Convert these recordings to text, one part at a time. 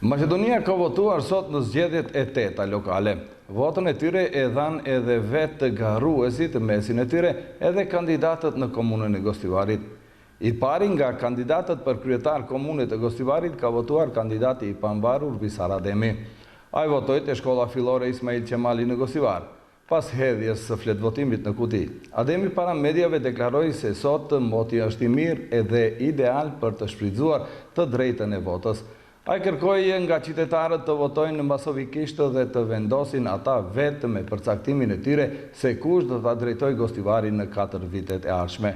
Maqedonia ka votuar sot në zgjedhjet e teta lokale. Votën e tyre e dhanë edhe vetë garuesit në mesin e tyre edhe kandidatët në komunën e Gostivarit. I pari nga kandidatët për kryetar komune të Gostivarit ka votuar kandidati i pavarur Visar Ademi. Ai votoi te shkolla fillore Ismail Qemali në Gostivar. Pas hedhjes së fletëvotimit në kuti, Ademi para mediave deklaroi se sot moti është i mirë edhe ideal për të shfrytëzuar të drejtën e votës. Ai kërkoi nga qytetarët të votojnë masovikisht dhe të vendosin ata vetë me përcaktimin e tyre se kush do ta drejtojë Gostivarin në katër vitet e ardhshme.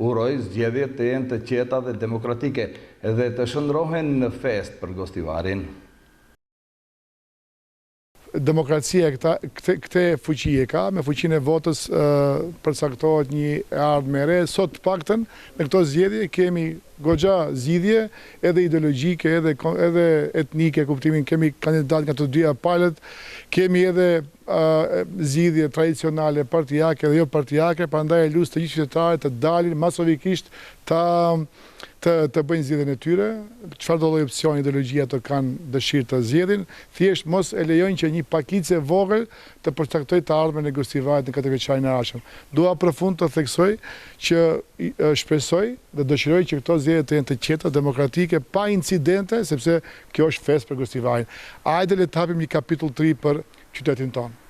Uroi zgjedhjet të jenë të qeta dhe demokratike dhe të shndërrohen në festë për Gostivarin. Demokracia këta, këtë, këtë fuqi e ka, me fuqinë e votës përcaktohet një e ardhme e re. Sot të paktën në këto zgjedhje kemi goxha zgjidhje edhe ideologjike, edhe edhe etnike, kuptimin kemi kandidatë nga të dyja palët, kemi edhe zgjidhje tradicionale partiake dhe jo partiake, prandaj e lus të gjithë qytetarët të dalin masovikisht ta të të bëjnë zgjedhjen e tyre, çfarëdo lloj opsioni ideologjie ato kanë dëshirë të zgjedhin, thjesht mos e lejojnë që një pakicë e vogël të përcaktojë të ardhmen e Gostivarit në katërvjeçarin e ardhshëm. Dua për fund të theksoj që shpresoj dhe dëshiroj që këto zgjedhje të jenë të qeta, demokratike, pa incidente, sepse kjo është festë për Gostivarin. Ajde le të hapim një kapitull të ri për qytetin tonë.